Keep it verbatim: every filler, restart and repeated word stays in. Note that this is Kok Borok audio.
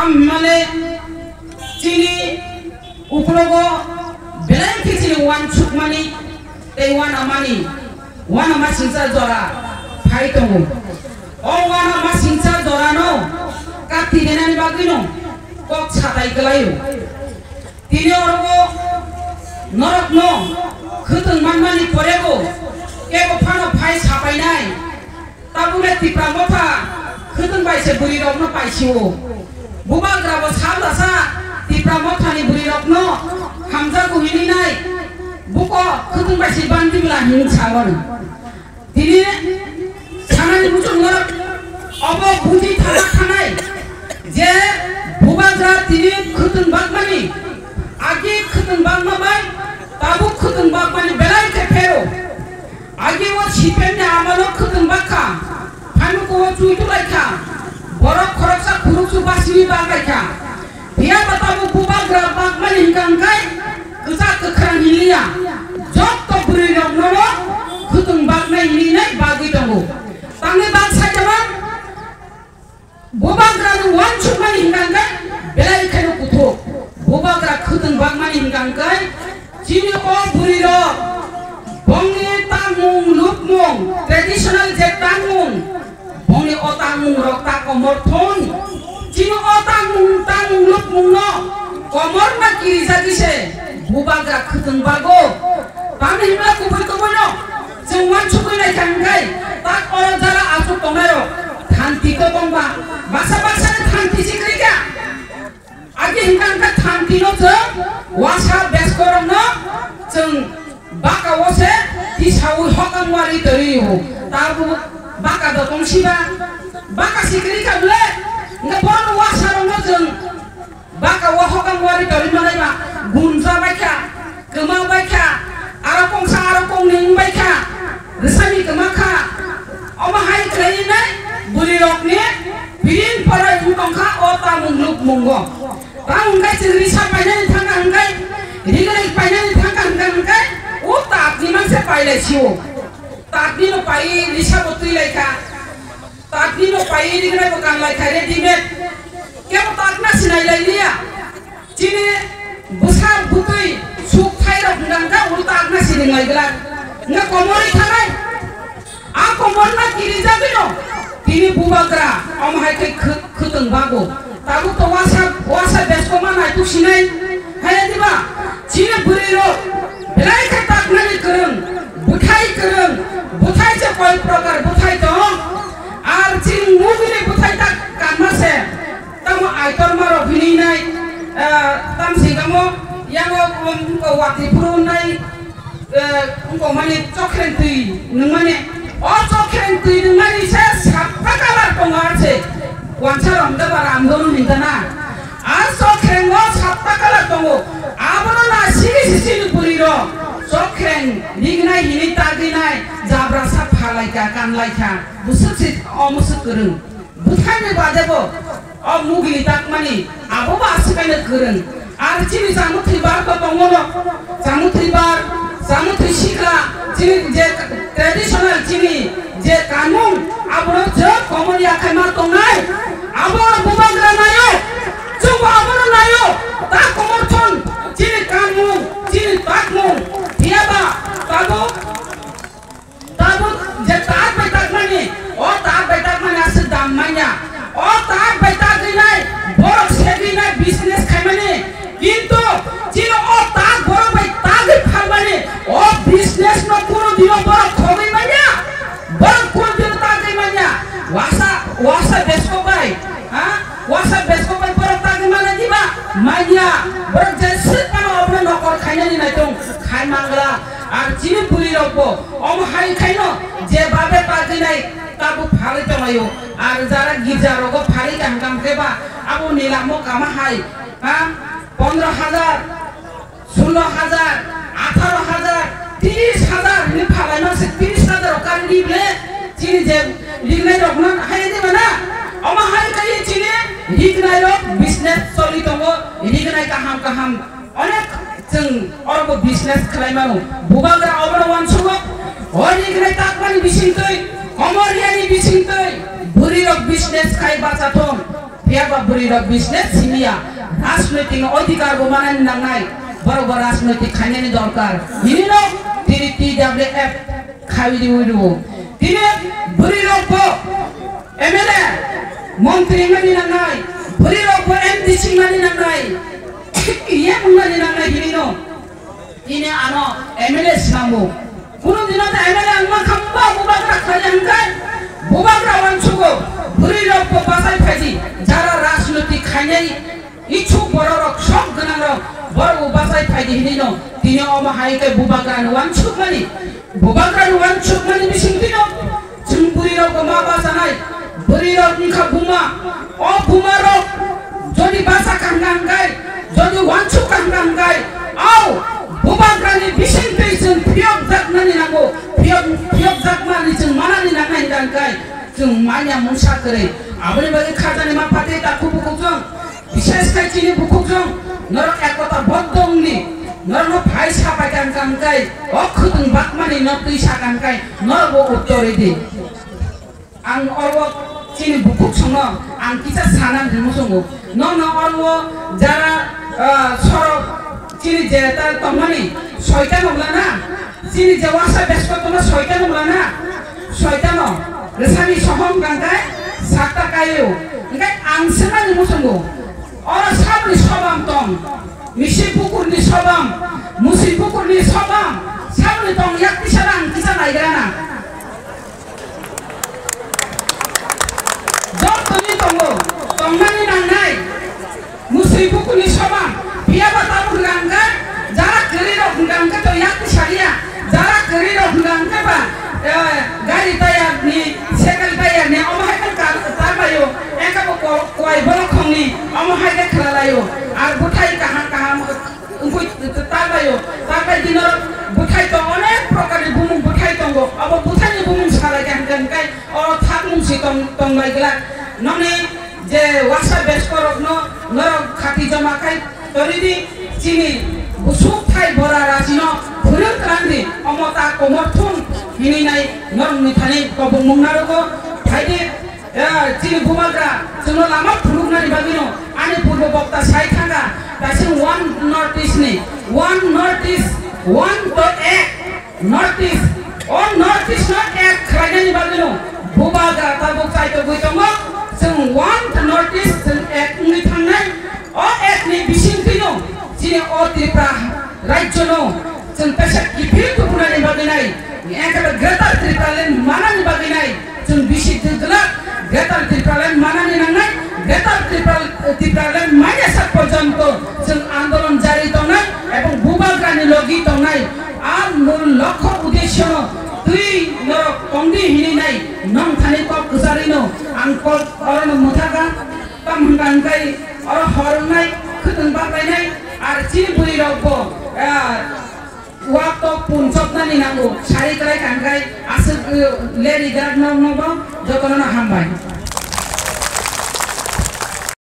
Himale chini uklogo belai khe chini uansukmani tei uanamani, uanama singcha jora phai tongo. O uanama singcha jorano kati renani bagwino kok satai kwlaio. Tini orogo norokno khwtwng manmani porebo kebo phano phai sapainai. Tabukle Tipra Motha khwtwng bai se bwrwirokno paisio. Bubagrabo sal dasa Tipra Mothani bwrwirokno hamjago hinwi nai. Buko khwtwng bai se bandi bwla hinwi saono. Tini sanani muchungno obo buji thana thanai je Bubagra tini khwtwng bakmani, agi khwtwng bakma bai tabuk khwtwng bakmani belai khe phero. Agi o C P M ni amalo khwtwng bakha, phaimukho o chui tulaikha, borok khoroksa khuruksu basini bagaikha. Phiya ba tabuk Bubagra bakmani hwnkha hwnkhe kwchak kwkhrang hinliya, jotto bwrwirokno khwtwng baknai hinwi bagwi tongo. Tangwi baksa jemon Bubagrano uansukmani hwnkha hwnkhe belai kheno kuthuk. Bubagra khwtwng bakmani hwnkha hwnkhe chini o bwrwirok bongni tangmung lukmung, traditional je tangmung, bongni o tangmungrok ta komor thon. Chini o tangmung, tangmung lukmungno komorna kirijagwi se Bubagra khwtwng bago. Tamni hwnba kubui kubuino chwng uansugwi naikha hwnkhe, tak oro jara achuk tongnairok thanti to tongba, baksa baksani thanti si kwrwikha. Agi hwnkha hwnkhe thantino chwng uasa beskorokno chwng baka o se tisaui hokang wari twi o. Tabuk baka dotong siba, baka si kwrwikha bwle, hwnkhe borokno uasarokno chwng baka o hokang wari twi manai ba gunja baikha. Kwma baikha, aro kongsa aro kongni wngbaikha, rwsani kwma kha. Omo hai khlaiwi nai bwrwirokni biring porai wng tongkha o tamung lukmungo. Tamo hwnkhe chwng risa painani thangkha hwnkhe, rigwlai painani thangkha hwnkhe, hwnkhe o tatni mangse pailai sio. Tatnino paiwi risabo twilaikha. Tatnino paiwi rigwlaibo kanlaikha readymade. Kebo tatna sinai lailiya. Chini bwsa bwtwi suk thairok hwnkha hwnkhe uro tatna siring lai glak. Hwnkhe komorwi thanai. A komorna kirijagwino tini Bubagra omo hai khe khw-, khwtwng bago. Tabuk to uasa, uasa beskokma naituk sinai. Haya diba? Chini bwrwirok belai khe tatnani kwrwng, bwthai kwrwng, bwthai se koi prokar bwthai tong. Ar chini mugwini bwthai ta kanma se. Tamo aitor marok hinwi nai, ah, tamsingamo yango, um, watwi phuru nai, eh, wngkok mani chokhreng twi nwngmani. O chokhreng twi nwngmani se satta colour tongo, ar se wansa romda ba ramdon hingkana. A chokhreng o satta colour tongo. Abono na sini sisini bwrwi rok chokhreng rignai hinwi tagwi nai, jabra sa phalaikha, kanlaikha. Bwswk se omo swk kwrwng. Bwthaini badebo o mugini takmani abo bo aswk kaino kwrwng. Ar chini chamung thwi bar bo tongo no, chamung thwi bar, chamung thwi sikla, chini je traditional chini je kanmung abono je komor yakhai ma tongnai, abo Bubagra naio, chwngbo abono naio, ta komor thon chini kanmung, chini takmung, phiyaba tabuk Tabuk je tak bai takmani, o tak bai takmani aswk dam manya. O tak bai tagwi nai, borok segwi nai business khaimani. Kintu chini o tak borok bai tagwi phalmani, o business no kunu dino borok khogwi manya. Borok kunu dino tagwi manya. Wasa, wasa besko bai, ha? Wasa besko bai borok tagwi manya diba? Manya. Borok je swk mano obono nokol khainani naitung khai mangla. Ar chini bwrwi rok bo omo hai khaino je babe pagwi nai tabuk phalwi tonglaio. Ar jara girja rogo phalwi kaham kaham khe ba abo ni lamo kama hai, ha, pondro hajar, sulo hajar, atharo hajar, tris hajar hinwi phalai ma se tris hajar o kari di ble chini je rignai rok no hai di mana omo hai khai chini rignai rok business choli tongo, rignai kaham kaham. Onek chwng oro bo business khlai mano. Bubagra obono uansugo. O rignai takmani bisingtwi, komor yani bisingtwi, bwrwi rok business khai bacha thung. Phiya ba bwrwi rok business simiya, rajnoitik ni odhikar bo manani nangnai, borok bo rajnoitik khainani dorkar. Hinino tini T W F khawi riwi rwo. Tini bwrwi rok bo M L A, montri wngmani nangnai, bwrwi rok bo M D C wngmani nangnai, E M wngmani nangnai hinino. Tini ano M L A swnamgo. Kunu dino ta M L A wngma kha wngba bubagra khlai hwnkhai, bubagra uansugo, bwrwi rok bo bachai phaidi, jara rajnoitik khainai ichuk borok rok, sok gwnang rok, borok bo bachai phaidi hinino, tini omo hai khe bubagra ni uansukmani, bubagra ni uansukmani bising tino. Chwng bwrwi rok bo ma bachanai, bwrwi rok wngkha buma. O buma rok jodi bacha kha hwnka hwnkhe, jodi uansuk kha hwnka hwnkhe, o bubagrani bising twi chwng phiyok jaknani nango, phiyok, phiyok jakmani chwng manani nangnai hwnka hwnkhe, chwng manya mungsa kwrwi. Aboni bagwi khajani ma phatwi ta kubukuchwng. Bishes khai chini bukhukjwng norok ekota boddo wngni, norokno phai sapai kha hwnka hwnkhe, o khwtwng bakmani no twi sakha hwnkhai, norok bo uttor rwdi. Ang oro chini bukhuk songno ang kisa sana hinwi muchungo. Nono oro jara, ah, sorok chini je ta tongmani soitan wngla na, chini je wasa besko tongma soitan wngla na, soitano rwsani sohong hwnka hwnkhe sakta kaio. Hwnkhe ang swngmani muchungo. Oro saboni sobam tong, misi bukurni sobam, musi bukurni sobam, saboni tong yak tisa rang kisa naigrana. Jotoni tongo, tongnani nangnai, musi bukurni sobam, phiya ba tabuk rang kha, jara kwrwi rok hwnka hwnkhe to yak tisa liya. Jara kwrwi rok hwnka hwnkhe ba, eh, gari tayar ni, cycle tayar ni, omo hai khe kar-, tar baio, engkha bo ko-, kowai borok khong ni, omo hai khe khwlalaio. Ar bwthai kaham kaham wngwi tar baio. Tar bai dino bwthai tong, onek prokar ni bumung bwthai tongo. Abo bwthai ni bumung salai khe hwnka hwnkhe o thak mung si tong, tong lai glak. Noni je wasa besko rokno norok khati joma khai toridi, chini busuk thai bora rachino phwrwng twlang di, omo ta komor thung hinwi nai norokni thani kobong mung narogo. Phaidi, eh, chini bubagra chwngno lama phunuknani bagwino ani purbo bokta sai thangkha, kaisa One North East ni, One North East, one to ek. North East, o North East no ek khlainani bagwino bubagra tabuk chaitogwi tongo. Chwng one North East, chwng ek wngwi thangnai. O ek ni bisingtwino chini o Tripura rajyono chwng teisa kiphil tukunani bagwi nai, ekhabe Greater Tipraland manani bagwi nai. Chwng bisi twdwlak Greater Tipraland manani nangnai, Greater Tipra-, Tipraland manya sak porjonto chwng andolon jari tongnai ebong bubagrani logi tongnai. Ar mul lokho uddesyono twi norok tongdi hinwi nai nong thani kok kwcharwino ang kok orono mwthakha. Tamo hwnka hwnkhe oro hor wngnai, khwtwng baklainai, ar chini bwrwi rokbo, ah, Wak tok punchoknani nango, sari kwlai kangkhai, aswk, uh, leri grak nok nobo jotono no hambai.